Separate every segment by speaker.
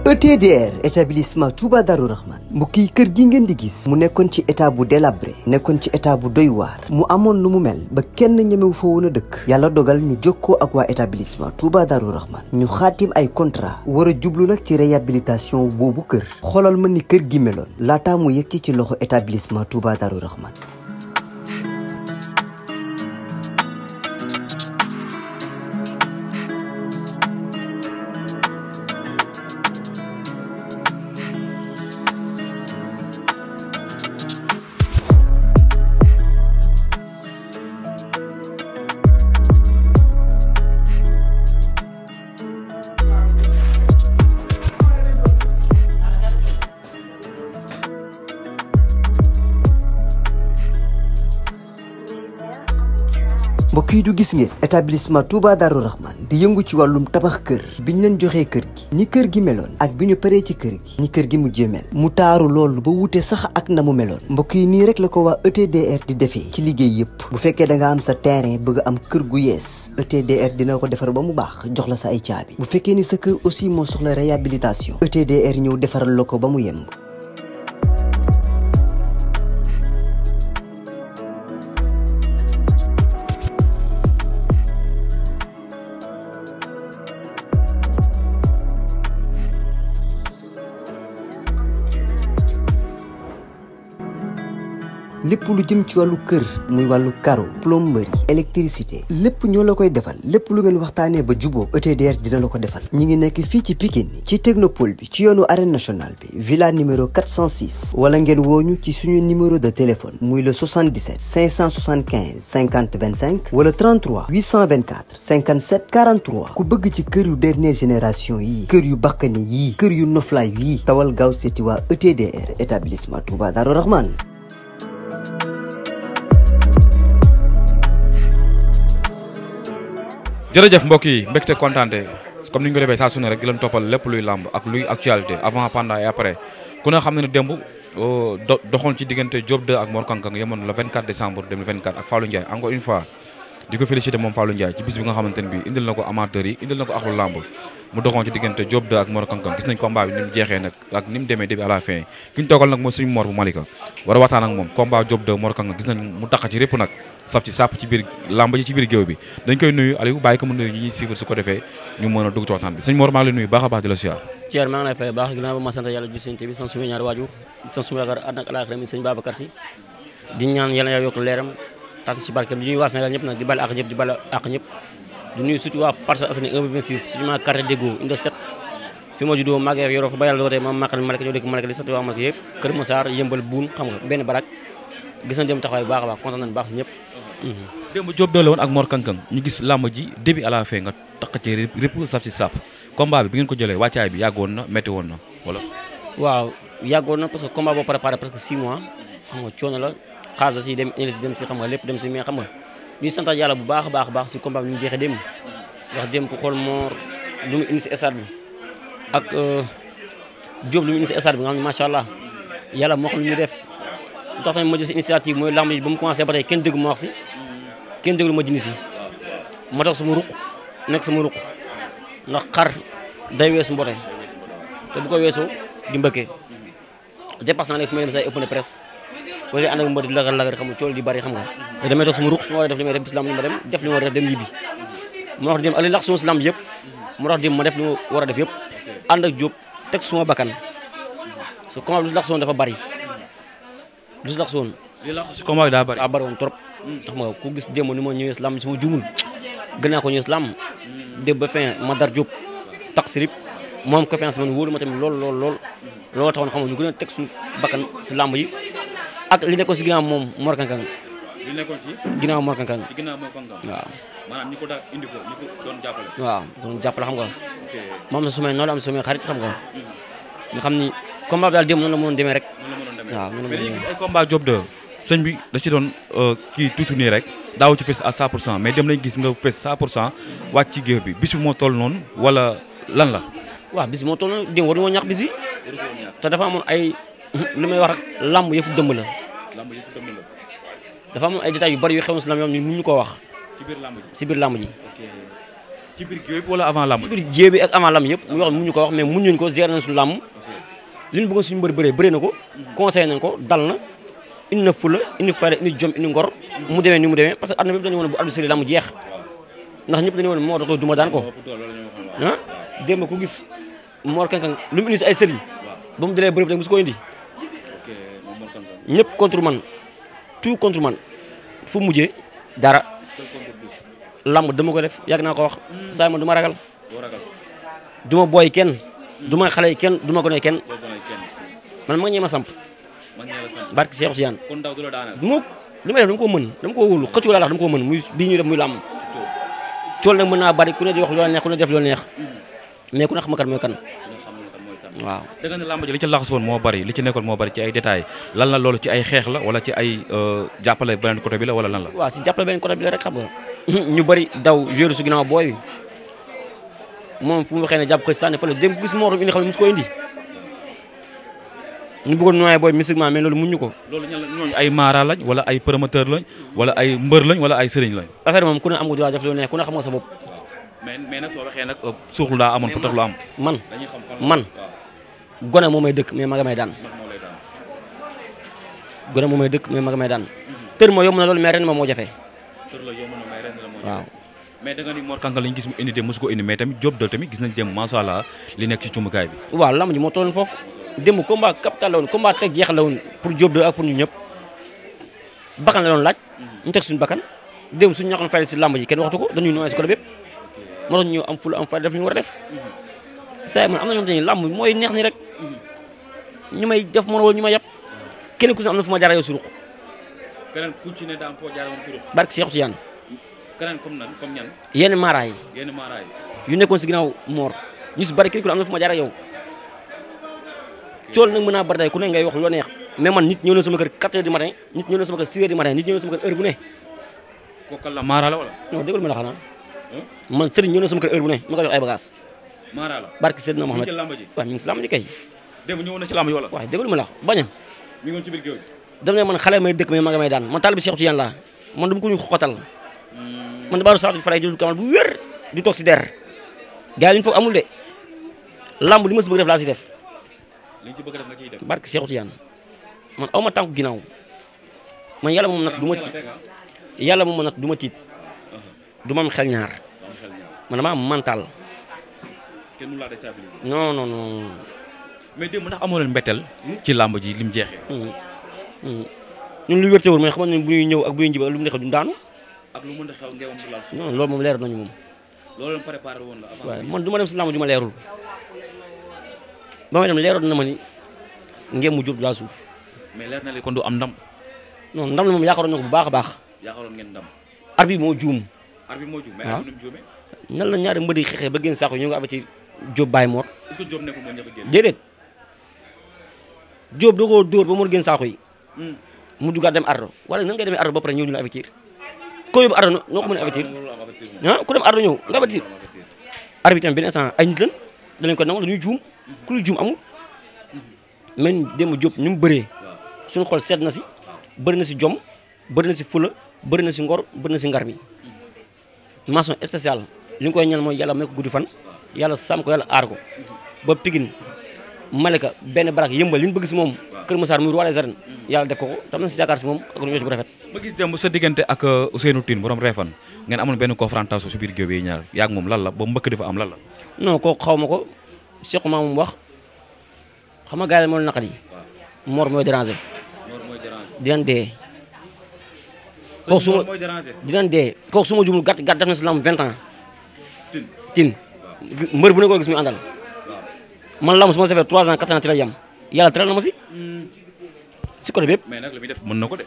Speaker 1: ETDR établissement Touba Darou Rahman mbokk yi kër gi ngeen di gis mu nekkoon ci état bu délabré nekkoon ci état bu doy waar mu amoon lu mu mel ba kenn ñemewu fa woon a dëkk yàlla dogal ñu jokkoo ak waa établissement Touba Darou Rahman ñu xaatim ay contrat war a jublu nag ci réhabilitation boobu kër xoolal ma ni kër gi meloon laataa mu yegg ci loxo établissement Touba Darou Rahman. mbokk yi du gis ngeen établissement Touba Darou Rahman di yëngu ci wàllum tabax kër bi ñu leen joxee kër gi ni kër gi meloon ak bi ñu paree ci kër gi ni kër gi mujjee mel mu taaru loolu ba wute sax ak na mu meloon mbokk yi nii rek la ko waa ETDR di defee ci liggéey yëpp bu fekkee da nga am sa terrain bëgg am kër gu yees ETDR dina ko defar ba mu baax jox la sa ay caabi bu fekkee ni sa kër aussi moo soxla réhabilitation ETDR ñëw defaral la ko ba mu yemb. lépp lu jëm ci wàllu kër muy wàllu carreau plomberie électricité lépp ñoo la koy defal lépp lu ngeen waxtaanee ba juboo ETDR dina la ko defal ñi ngi nekk fii ci Pikine ci technopole bi ci yoonu arène nationale bi villa numéro 406 wala ngeen wooñu ci suñu numéro de téléphone muy le 77 575 50 25 wala 33 824 57 43 ku bëgg ci kër yu dernière génération yi kër yu bakkani yi kër yu noflaay yi tawal gaaw seeti waa ETDR établissement Touba Darou Rahman.
Speaker 2: jërëjëf mbokk yi mbégte kontaante comme ni ñu ko defee saa su ne rek di leen toppal lépp luy làmb ak luy actualité avant pendant et après ku ne xam ne ne démb doxoon ci diggante Diop 2 ak Mor Kang Kang yemoon le 24 décembre 2024 ak Fallou Ndiaye encore une fois di ko féliciter moom Fallou Ndiaye ci bis bi nga xamante ne bii indil na ko amateurs yi indil na ko axlu làmb mu doxoon ci diggante Diop 2 ak Mor Kang Kang gis nañ combat bi ni mu jeexee nag ak ni mu demee début à la fin ki ñu toogal nag mooy suñu Mor bu Malika war a waxtaan ak moom combat Diop 2 Mor Kang Kang gis nañ mu tax ci répp nag saf ci sàpp ci biir làmb ji ci biir géew bi dañ koy nuyu Aliou bàyyi ko mu nuyu ñi ñuy suivre su ko defee ñu mën a dugg ci waxtaan bi sëñ Mor maa ngi lay nuyu baax a baax di la siyaar
Speaker 3: Thier maa ngi lay fay baax ginnaaw ba ma sant yàlla ju sante bi sant suma ñaari waajur sant suma yaakaar àddina ak alaaxira mi sëñ Babacar Si di ñaan yàlla yaa yokk leeram tax ci barkeem di ñuy waa Sénégal ñëpp nag di bal ak ñëpp di bal ak ñëpp di nuyu surtout waa Parcelles Assainies 1 ba 26 suñu ma carte déggoo inde 7 fi ma juddoo màggee yoroo fa ba yàlla dootee ma màqal Malika ñoo dëkk Malika di sant waa Malika yëpp Kër Massar Yëmbal Buun xam nga benn barak gis nañ dem taxawaay bu baax a baax kontaan nañ baax si ñëpp
Speaker 2: démb Diop 2 la woon ak Mor Kang Kang ñu gis làmb ji début à la fin nga tax ci répp saf ci sàpp combat bi ngeen ko jëlee wàccaay bi yàggoon na métti woon na wala
Speaker 3: waaw yàggoon na parce que combat boo préparé presque 6 mois xam nga coono la xaas da si dem énergie dem si xam nga lépp dem si mais xam nga ñuy santaat yàlla bu baax a baax a baax si combat bi ñu jeexee démb ndax démb ku xool Mor lu mu indi si stade bi ak Diop lu mu indi si stade bi nga xam ne macha allah yàlla moo xam lu ñu def tax tamit ma jël si initiative mooy lamb yi ba mu commencé ba tey kenn déggu ma wax si kenn déglu ma jindi si ma toog sama ruq nekk sama ruq ndax xar day weesu mbote te bu ko weesoo di mbëkkee dépassé naa léegi fu may dem say ëpp na presse wala ànd ak mbër di lagar xam nga cool di bari xam nga te damay toog sama ruq su ma war a def li may def bis lamb li ma dem def li ma war a def dem ñibbi moo tax dem ali lax suma si lamb yëpp moo tax dem ma def li ma war a def yëpp ànd ak Diop teg suma bakkan so combat bi du lax soon dafa bari du lax soon
Speaker 2: li la si combat bi daa bari
Speaker 3: woon trop xam nga ku gis démb ni ma ñëwee si lamb si ma jumul gën naa ko ñëwee si lamb démb ba fin ma dar Diop tax sirip moom confiance man wóolu ma tamit lool taxoon xam nga ñu gën a teg suñu bakkan si lamb yi ak li nekkoon si ginnaaw moom Mor Kang Kang
Speaker 2: li nekkoon si
Speaker 3: ginnaaw Mor Kang Kang
Speaker 2: ci ginnaaw Mor Kang Kang
Speaker 3: waaw
Speaker 2: maanaam ñi ko daa indi ko ñi ko doon jàppale
Speaker 3: waaw doon jàppale xam nga moom la sumay noonu la am sumay xarit xam nga ñu xam ni combat bi daal démb noonu la mënoon demee rek waaw noonu la mënoon demee
Speaker 2: ay combat Diop 2 sëñ bi da ci doon kii tuuti nii rek daaw ci fes à 100% mais dem lañ gis nga fes 100% wàcc ci géew bi bis bi moo toll noonu wala lan la
Speaker 3: waaw bis bi moo toll noonu démb waruñu woon ñàkk bis bi te dafa amoon ay li may wax rek lamb yëfu dëmb la dafa amoon ay détails yu bari yu xewoon si lamb yoon ñun mënuñu koo wax si biir lamb ji
Speaker 2: ci biir géew bi wala avant lamb.
Speaker 3: ci biir géew bi ak avant lamb yëpp mu yoo xam ne muñu ko wax mais muñuñ ko gérer nañ suñu lamb li ñu bëggoon suñu mbër bëree na ko conseillé nañ ko dal na indi na fula indi fayda indi jom indi ngor mu demee ni mu demee parce que àdduna bi dañu woon bu arbitre lamb jeex ndax ñëpp dañu woon moo tax duma daan ko ah démb ku gis Mor Kankang lu mu indi si ay sëriñ ba mu dalee bëri bi musu ko indi ñëpp contre man tout contre man fu mujjee dara lamb dama ko def yàgg naa ko wax saa man du ma ragal du ma booy kenn du ma xale yi kenn du ma gone kenn man ma ñee ma samp barke Cheikh Tidiane du ma li may def dama ko mën dama ko wóolu xëccu laa wax dama ko mën muy bii ñuy def muy lamb cool nag mën naa bari ku ne di wax loo neex ku ne def loo neex mais ku ne xam kan mooy kan waaw
Speaker 2: da nga ne lamb ji li ci laxas woon moo bari li ci nekkoon moo bari ci ay détails lan la loolu ci ay xeex la wala ci ay jàppale beneen côté bi la wala lan la
Speaker 3: waaw si jàppale beneen côté bi la rek xam nga ñu bari daw wéeru su ginnaaw booy bi moom fu mu waxee ne jàpp ko sànni fa la dem gis moo indi xam ne mosu ko indi ñu bëggoon noyé booy mystiquement mais loolu muñu ko
Speaker 2: loolu ñooñu ay maara lañ wala ay promoteur lañ wala ay mbër lañ wala ay sëriñ lañ
Speaker 3: affaire moom ku ne am nga droit def lu neex ku ne xam nga sa bopp
Speaker 2: mais nag soo waxee nag suuxlu daa amoon peut-être lu am
Speaker 3: man gone moo may dëkk mais maga may daan gone moo may dëkk mais maga may daan tër ma yomb na loolu mais ren ma moo jafe waaw
Speaker 2: mais da nga ni Mor Kankang li ñu gis mu indi dem mosu ko indi mais tamit Diop de tamit gis nañ dem macha allah li nekk ci cumukaay bi
Speaker 3: waaw lamb ji moo tolloon foofu démb combat capital la woon combat teg jeexal la woon pour Diop de ak pour ñu ñëpp bakkan la doon laaj ñu teg suñu bakkan démb suñu ñaxoon fay si lamb ji kenn waxtu ko dañuy noyyi si côté bépp moo tax ñu am ful am fay def li ñu war a def saa man am na ñoom dañuy lamb mooy neex ni rek ñu may def mën wala ñu may yàpp kenn ku si am na fu ma jaara yow si ruq
Speaker 2: keneen ku ci ne daa am foo jaar woon ci ruq
Speaker 3: barke Cheikh Tidiane
Speaker 2: keneen comme ñan
Speaker 3: yenn maaraay yu nekkoon si ginnaaw Mor ñu si bari kenn ku am na fu ma jaara yow cool nag mën naa bari tey ku ne ngay wax lu neex mais man nit ñëw na sama kër 4 heures du matin nit ñëw na sama kër 6 heures du matin nit ñëw na sama kër heure bu ne
Speaker 2: kookal la maara la wala
Speaker 3: non déglu ma la xanaa man sëriñ ñëw na sama kër heure bu ne ma ko jox ay bagages
Speaker 2: maara la
Speaker 3: barke Seydina Mohamed waaw mi ngi si lamb ji kay
Speaker 2: dem ñëw na ci lamb ji wala
Speaker 3: waaw déglu ma la baña
Speaker 2: mi ngi ci biir géew bi
Speaker 3: dama ne man xale may dëkk mais ma nga may daan man taalibe Cheikh Tidiane laa man dama ko ñu xoxatal man da baaru sax di faray jël kamal bu wér di toog si der gars yi li ñu foog amul de lamb li ma si bëgg def laa si def
Speaker 2: li ci bëgg def nga ciy def
Speaker 3: barke Cheikh Tidiane man aw ma tànku ginnaaw man yàlla moom nag du ma tiit yàlla moom nag du ma tiit du ma am xel ñaar man dama am mental
Speaker 2: kenn mu laa déstabiliser
Speaker 3: non non non
Speaker 2: mais démb ndax amoo leen mbetteel ci làmb ji lim jeexee
Speaker 3: ñun lu wér te wóor mooy xam ne bu ñuy ñëw ak bu ñuy njëb ak lu mu xew du daanu
Speaker 2: ak lu mën a xew ngeewam du laal suuf
Speaker 3: non loolu moom leer nañu moom
Speaker 2: loolu leen préparé woon la avant
Speaker 3: waaw man du ma dem si làmb ju ma leerul ba may dem leeroon na ma ni ngeen mu jub daal suuf
Speaker 2: mais leer na li kon du am ndam
Speaker 3: non ndam la moom yaakaaroon na ko bu baax a baax
Speaker 2: yaakaaroon ngeen ndam
Speaker 3: arbitre bi moo juum
Speaker 2: arbitre moo juum mais
Speaker 3: waaw
Speaker 2: nu mu juumee
Speaker 3: nan la ñaari mbëri xeexee ba génn saako ñu ngi avertir Diop Baye Mor
Speaker 2: est-ce que Diop nekkul moo njëkk a génn
Speaker 3: déedéet Diop da koo dóor ba Mor génn saako yi mu duggaat dem ardo wala nan ngay demee ardo ba pare ñëw ñu la avertir ko yóbbu ardo noo ko mën a avertir ah ku dem ardo ñëw nga avertir arbitre tamit benn instant ay nit lan danañ ko nangu dañuy juum ku lu juum amul mais démb Diop ñu mu bëree suñu xol sedd na si bëri na si jom bëri na si fula bëri na si ngor bëri na si ngar mi mention spéciale li ñu koy ñaan mooy yàlla may ko guddi fan yàlla sàmm ko yàlla aar ko ba Pikine Malika benn barak yëmbal li ñu bëgg si moom Kër Massar muy roi des arènes yàlla def ko ko tam na si yaakaar si moom ak lu ñu bu rafet
Speaker 2: ba gis démb sa diggante ak Ousseynou Tine borom Réfane ngeen amoon benn confrontation si biir géew bi ñaar yaag moom lan la ba mbëkk dafa am lan la
Speaker 3: non kooku xaw ma ko Cheikh maa moom wax xam nga gars yi moo naqari Mor mooy déranger dinañ dee kooku su ma dinañ dee kooku su ma jumul gàtt def na si lamb 20 ans tin mbër bu ne ko gis muy àndal man lamb su ma safee 3 ans 4 ans ci la yam yàlla teral na ma si côté bépp
Speaker 2: mais nag li muy def mën na ko de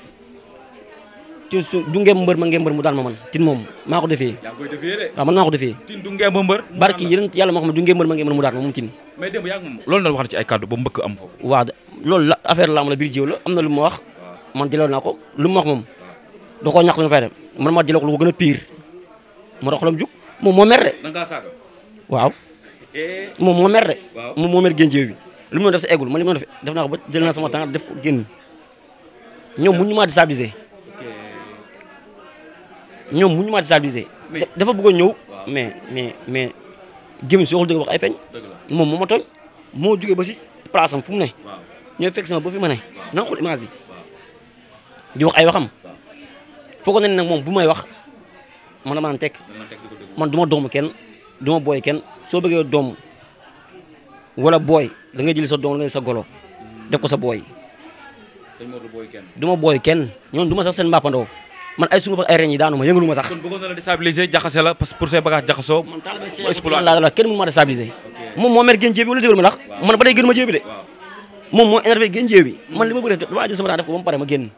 Speaker 3: tin su du ngeen mbër ma ngeen mbër mu daan ma man tin moom maa ko defee
Speaker 2: yaa ngi koy defee de
Speaker 3: waaw man maa ko defee
Speaker 2: tin du ngeen ba mbër
Speaker 3: barki yeneen yàlla moo xam ne du ngeen mbër ma ngeen mbër mu daan ma moom tin
Speaker 2: mais démb yaa ngi moom loolu na wax na ci ay kàddu ba mbëkk am foofu
Speaker 3: waaw loolu la affaire lamb la biir jiw la am na lu ma wax man jëloon naa ko lu mu wax moom da koo ñàkk lu fay def man ma jëloo ko lu ko gën a pire moo tax xolam jug moom moo mer de
Speaker 2: da ngaa saaga
Speaker 3: waaw moom moo mer de
Speaker 2: waaw
Speaker 3: moom moo mer génn jéew bi lu mu doon def sa eggul man li mu doon def naa ko ba jël naa sama temps def ko génn ñoom mu ñu maa déstabiliser ñoom mu ñu maa déstabiliser dafa bëggoon ñëw mais gémmiñ soo waxul dëgg wax ay feeñ moom moo ma tooñ moo jógee ba si place am fu mu ne ñooy fekk sama ba fi ma ne na nga xool image yi di wax ay waxam foog na ne nag moom bu may wax man dama naan tekk man du ma doomu kenn du ma booy kenn soo bëggee doom wala booy da ngay jël sa doom da ngay sa golo def ko sa booy du ma booy kenn ñoom du ma sax seen mbàppandoo man ay sunguf ak ay reñ yi daanu ma yëngalu ma sax.
Speaker 2: kon bëggoon na la déstabiliser jaxase la parce que pour say bagages jaxasoo.
Speaker 3: man taal la kenn mënu ma déstabiliser. moom moo mer gën jéebi wala déglu ma lax man ba day gën ma jéebi de. moom moo énervé gën jéebi man li ma bëgg damaa jël sama temps def ko ba mu pare ma génn.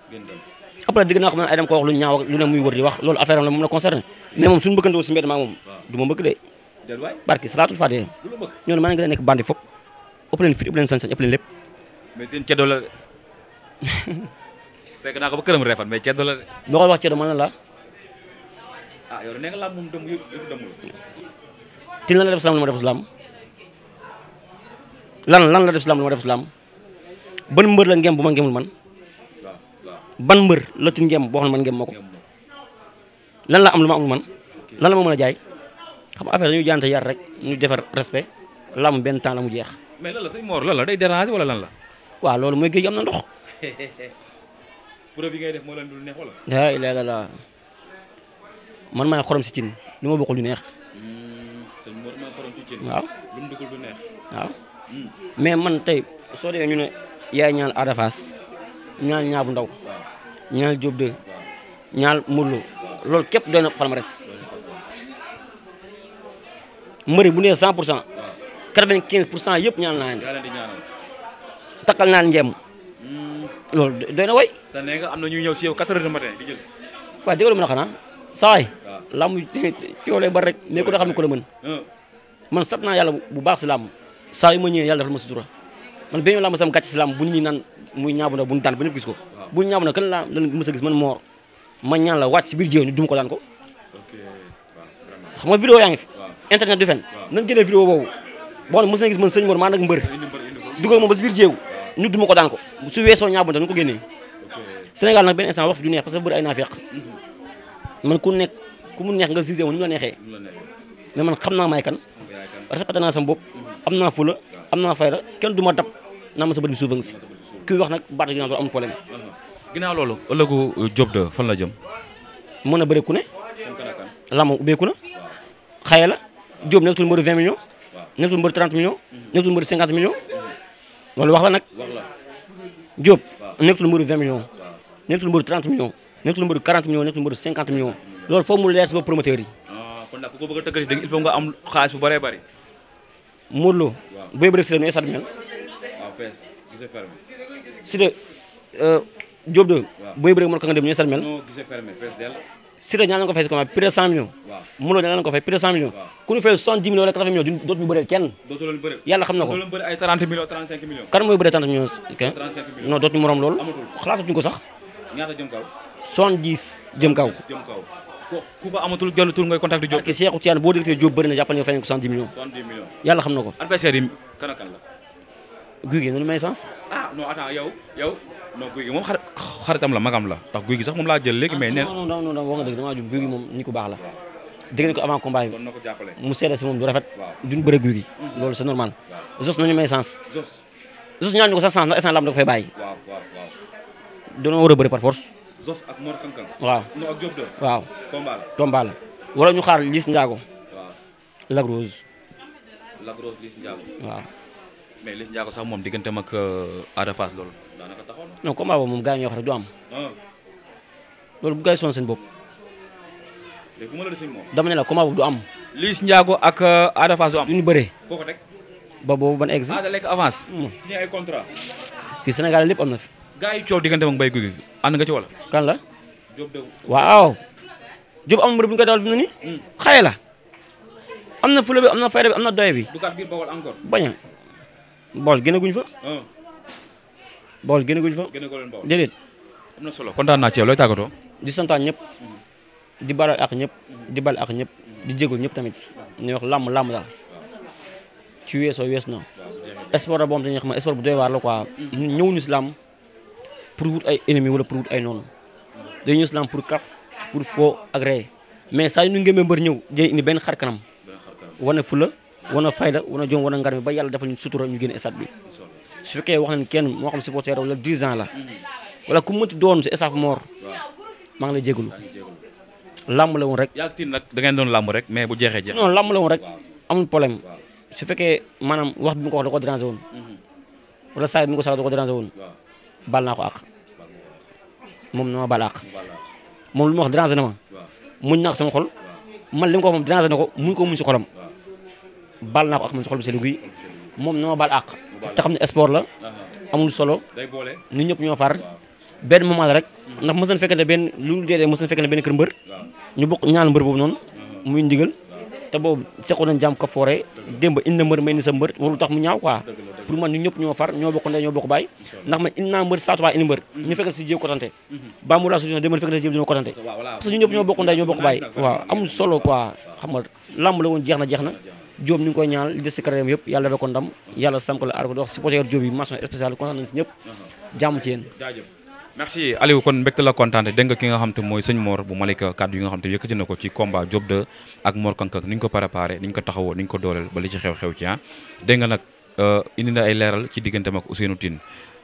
Speaker 3: après dégg naa xam ne ay dem ko wax lu ñaaw ak lu ne muy wër di wax loolu affaire am la moom la concerné mais moom suñu bëkkandoo si mbedd maa moom du ma bëgg de. barki salaatul faatiha ñoo ne maa ngi gën a nekk bandi fop ëpp leen fit ëpp leen sañ-sañ ëpp leen lépp.
Speaker 2: mais teen ceddo la de fekk naa ko ba këram reefan mais ceddo la de.
Speaker 3: boo koy wax ceddo man la
Speaker 2: ah yow nee nga laam moom dem yëpp demul.
Speaker 3: tin lan la def si laam lu ma def si laam lan la def si laam lu ma def si laam ban mbër la ngem bu ma ngemul man ban mbër la tin ngem boo xam ne man ngem ma ko lan la am lu ma amul man lan la ma mën a jaay xam affaire dañuy jaante yar rek ñu defar respect lam benn temps la mu jeex.
Speaker 2: mais lan la sëñ Mor lan la day déranger wala lan la.
Speaker 3: waaw loolu mooy géej gi am na ndox.
Speaker 2: preuve bi ngay def moo leen dul neex wala.
Speaker 3: yaa ilaaha illallaah man maay xorom si cin li ma bokkul du neex.
Speaker 2: sëñ Mor mooy xorom ci cin.
Speaker 3: waaw
Speaker 2: lu mu duggul du neex.
Speaker 3: waaw mais man tey soo demee ñu ne yaay ñaal Ada Fass ñaal ñaa bu ndaw ñaal Diop 2 ñaal Mourlo loolu képp doy na palmarès. mbëri bu nee 100 pour cent 95 pour cent yëpp ñaan naa leen.
Speaker 2: yaa leen di ñaanal.
Speaker 3: takkal naa ngeem. loolu doy na way.
Speaker 2: te nee nga am na ñuy ñëw si yow 4 heures du matin di jël.
Speaker 3: waaw dégg nga lu ma la xanaa saa waay. waaw làmb coolee bari rek mais ku ne xam ne ko la mën. man sat naa yàlla bu baax si làmb saa yu ma ñëwee yàlla defal ma sutura man benn làmb sam gàcc si làmb bu nit ñi naan muy ñaabu na bu ñu daan ba ñëpp gis ko. bu ñu ñaabu na kan laa lan mës a gis man Mor ma ñaan la wàcc si biir jéew ñu duma ko daan ko. xam nga vidéo yaa ngi fi. internet du fen nañ jëlee vidéo boobu boo xam ne mës na gis man sëñ Mor maa nag mbër dugal moom ba si biir jéew ñu duma ko daan ko su weesoo ñaabu na ñu ko génnee. Sénégal nag benn instant wax fi du neex parce que bëri ay naafeq man ku mu neex nga gisee woon ni mu la neexee mais man xam naa may kan respecté naa sama bopp am naa fula am naa fayda kenn du ma dab naa ma sa bët bi suufa nga si kuy wax nag baat gi naan amul problème.
Speaker 2: ginnaaw loolu ëllëgu Diop 2 fan la jëm.
Speaker 3: mën na bëre ku ne lamb ubbeeku na xaye la Diop nekkatul mbëru 20 millions nekkatul mbëru 30 millions nekkatul mbëru 50 millions loolu wax la nag Diop nekkatul mbëru 20 millions nekkatul mbëru 30 millions nekkatul mbëru 40 millions nekkatul mbëru 50 millions loolu foofu mu leer si ba promoteur yi.
Speaker 2: kon nag ku ko bëgg a tëkkati dégg il faut nga am xaalis bu bëree bëri.
Speaker 3: Modou Lo booy bëri si la nu stade mel.
Speaker 2: waaw fees gisee fermé.
Speaker 3: si de Diop 2 booy bëri mën ko nga dem nu stade mel.
Speaker 2: non gisee fermé fees dell.
Speaker 3: si de ñaan lañ ko fay si comment plus de 100 millions. Modou Lo ñaan lañ ko fay plus de 100 millions. ku ñu fay 70 millions wala 80 millions dootu ñu bëreel kenn.
Speaker 2: dootu leen bëri.
Speaker 3: yàlla xam na ko
Speaker 2: dootu leen bëri ay 30 millions 35 millions.
Speaker 3: kan mooy bëree 30 millions.
Speaker 2: 35 millions
Speaker 3: non dootu ñu morom loolu.
Speaker 2: amatul
Speaker 3: xalaatuñu ko sax.
Speaker 2: ñaata jëm kaw.
Speaker 3: 70 jëm kaw.
Speaker 2: jëm kaw ku ko amatul jëlatul ngay contact di Diop.
Speaker 3: parce que Cheikhou Tidiane boo déggee Diop bëri na jàppal nga fay ko 70 millions.
Speaker 2: 70 millions.
Speaker 3: yàlla xam na ko.
Speaker 2: adversaire yi kan ak kan la.
Speaker 3: guy gi noonu may sens.
Speaker 2: ah non attends yow non guy gi moom xaritam la magam la ndax guy gi sax moom laa jël léegi mais nee
Speaker 3: non non non wax nga dëgg damaa jub guy gi moom ni ko baax la dégg nañ ko avant combat bi
Speaker 2: ko jàppale
Speaker 3: mu seede si moom du rafet duñ bëre guy gi loolu c'est normal Zos nañu may sens Zos ñaan ñu ko sax sens ndax instant lam da ko fay bàyyi doona war a bëre par force
Speaker 2: Zos ak Mor Kankan
Speaker 3: waaw
Speaker 2: no ak Diop 2
Speaker 3: waaw
Speaker 2: combat la
Speaker 3: wala ñu xaar Liss Ndiago Lac Rose
Speaker 2: Liss Ndiago
Speaker 3: waaw
Speaker 2: mais Liss Ndiago sax moom digganteem ak Ada Fass loolu daanaka taxaw na.
Speaker 3: non combat boobu moom gars yi ñoo wax rek du am. loolu bu gars yi sonn seen bopp.
Speaker 2: dégg nga ma la des moom.
Speaker 3: dama ne la combat boobu du am.
Speaker 2: Liss Ndiago ak Ada Fass du am.
Speaker 3: du ñu bëree.
Speaker 2: foo ko teg.
Speaker 3: ba boobu ban egg si.
Speaker 2: da lekk avance. signé ay contrat.
Speaker 3: fii Sénégal lépp am na fi.
Speaker 2: gars yi coow digganteem ak Mbaye Gouy Gui ànd nga ci wala.
Speaker 3: kan la.
Speaker 2: Diop de.
Speaker 3: waaw. Diop amul mbër bu ñu koy dawal fi mu ne nii. xaye la. am na fula bi am na fayda bi am na doye bi.
Speaker 2: du kat biir Bawol encore.
Speaker 3: bañ a. bool génne guñ fa. bool génne guñ fa.
Speaker 2: génne ko leen Bawol
Speaker 3: déedéet.
Speaker 2: am na solo kontaan naa ci yow looy tàggatoo.
Speaker 3: di santaan ñëpp. di baral ak ñëpp. di bal ak ñëpp. di jégul ñëpp tamit. ñuy wax làmb daal. ci weesoo wees na. sport la boo xam ne xam sport bu doy waar la quoi. ñëwuñu si làmb pour wut ay ennemis wala pour wut ay noonu. dañuy ñëw si làmb pour kaf pour foo ak ree mais saa yu ñu ngëmee mbër ñëw dina indi benn xar kanam wane fula wane fayda wane jom wane ngar mi ba yàlla defal ñu sutura ñu génn stade bi su fekkee wax nañ kenn moo xam supporter wala dirigeant la wala ku mënti doon si staff Mor maa ngi lay jégalu làmb la woon rek.
Speaker 2: yaa ngi nag da ngeen doon làmb rek mais bu jeexee jeex.
Speaker 3: non làmb la woon rek amul problème su fekkee maanaam wax bi mu ko wax da ko déranger woon wala saa yi bi mu ko sax da ko déranger woon bal naa ko àq moom na ma bal àq moom lu ma wax déranger na ma muñ naa ko sama xol man li mu ko wax moom déranger na ko muñ ko muñ si xolam bal naa ko àq man si xol bi seen guy moom na ma bal àq te xam ne sport la amul solo nit ñëpp ñoo far benn moment la rek ndax mos nañu fekkante benn lu dee mos nañu fekkante benn kër mbër ñu bokk ñaan mbër boobu noonu muy ndigal te boobu seqoon nañ jàmm ka foore démb indi na mbër may ni sa mbër warul tax mu ñaaw quoi pour man ñu ñëpp ñoo far ñoo bokk ndey ñoo bokk baay ndax man indi naa mbër saatuwaa indi mbër ñu fekkal si jéew kotante ba mu laa su démb fekkal si jéew dina kotante parce que ñu ñëpp ñoo bokk ndey ñoo bokk baay waaw amul solo quoi xam nga lamb la woon jeex na Diop ñu ngi koy ñaanal li des si carrière yëpp yàlla dafa ko ndam yàlla sam ko la aar ko di wax supporter Diop yi mention spéciale kontaan nañ si ñëpp jàmm ci yéen
Speaker 2: merci Aliou kon mbégte la kontaan dégg nga ki nga xam te mooy sëñ Mor bu Malika kàddu yi nga xam te yëkkati na ko ci combat Diop 2 ak Mor Kang Kang ni ñu ko préparé ni ñu ko taxawoo ni ñu ko dooleel ba li ci xew-xew ci dégg nga nag indi na ay leeral ci digganteem ak Ousseynou Tine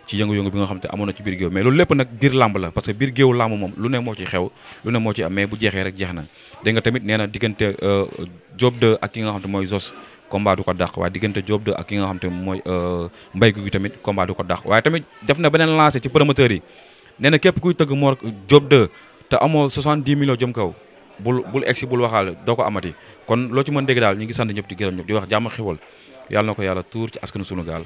Speaker 2: ci yëngu-yëngu bi nga xam te amoon na ci biir géew mais loolu lépp nag biir làmb la parce que biir géewu làmb moom lu ne moo ci xew lu ne moo ci am mais bu jeexee rek jeex na dégg nga tamit nee na diggante Diop 2 ak ki nga xam te mooy Zos combat du ko dàq waaye diggante Diop 2 ak ki nga xam te mooy Mbaye Gouy Gui tamit combat du ko dàq waaye tamit def na beneen lancé ci promoteurs yi nee na képp kuy tëgg Mor Diop 2 te amoo 70 millions jëm kaw bul egsi bul waxaale doo ko amati kon loo ci mën dégg daal ñu ngi sant ñëpp di gërëm ñëpp di wax jàmm xewal yàlla na ko yàlla tuur ci askanu sunu gaal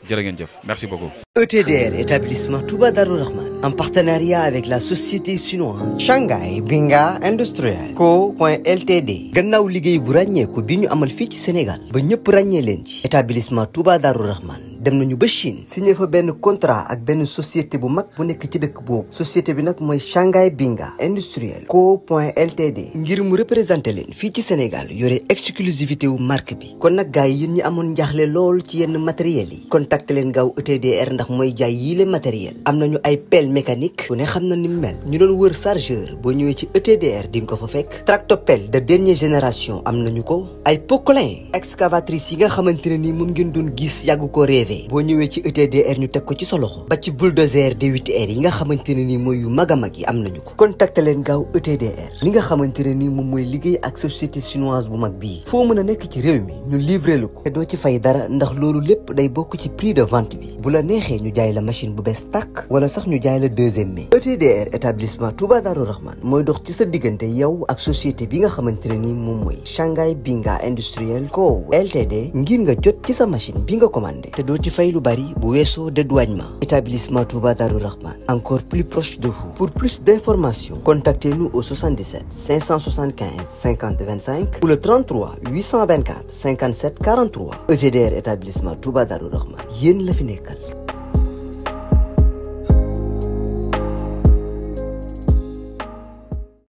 Speaker 2: jërë ngeen jëf merci beaucoup.
Speaker 1: ETDR, établissement Touba Darou Rahman, en partenariat avec la société chinoise Shanghai Binga Industriel Co.Ltd. gannaaw liggéey bu ràññeeku bi ñu amal fii ci Sénégal ba ñëpp ràññee leen ci établissement Touba Darou Rahman dem nañu ba Chine signé fa benn contrat ak benn société bu mag bu nekk ci dëkk boobu société bi nag mooy Shanghai Binga Industriel Co.Ltd. ngir mu représenté leen fii ci Sénégal yore exclusivité wu marque bi kon nag gars yi yéen ñi amoon njaaxle lool ci yenn matériels yi contacté leen gaaw ETDR ndax mooy jaay yii le matériel am nañu ay pelle mécanique ku ne xam na ni mu mel ñu doon wër chargeur boo ñëwee ci ETDR di nga ko fa fekk tractopelle de dernière génération am nañu ko ay poquelin excavatrice yi nga xamante ne nii moom ngeen doon gis yàgg ko rêvé boo ñëwee ci ETDR ñu teg ko ci sa loxo ba ci bulldozer D8R yi nga xamante ne nii mooy yu mag a mag yi am nañu ko contacté leen gaaw ETDR li nga xamante ne nii moom mooy liggéey ak société chinoise bu mag bii foo mën a nekk ci réew mi ñu livré la ko te doo ci fay dara ndax loolu lépp day bokk ci prix de vente bi bu la neexee ñu jaay la machine bu bees tàkk wala sax ñu jaay la deuxième mai ETDR établissement Touba Darou Rahman mooy dox ci sa diggante yow ak société bi nga xamante ne nii moom mooy Shanghai Binga Industriel Co Ltd ngir nga jot ci sa machine bi nga commandé te doo ci fay lu bari bu weesoo dédouanement établissement Touba Darou Rahman encore plus proche de vous pour plus d'informations contactez-nous au 77 575 50 25 ou le 33 824 57 43 ETDR établissement Touba Darou Rahman yéen la fi nekkal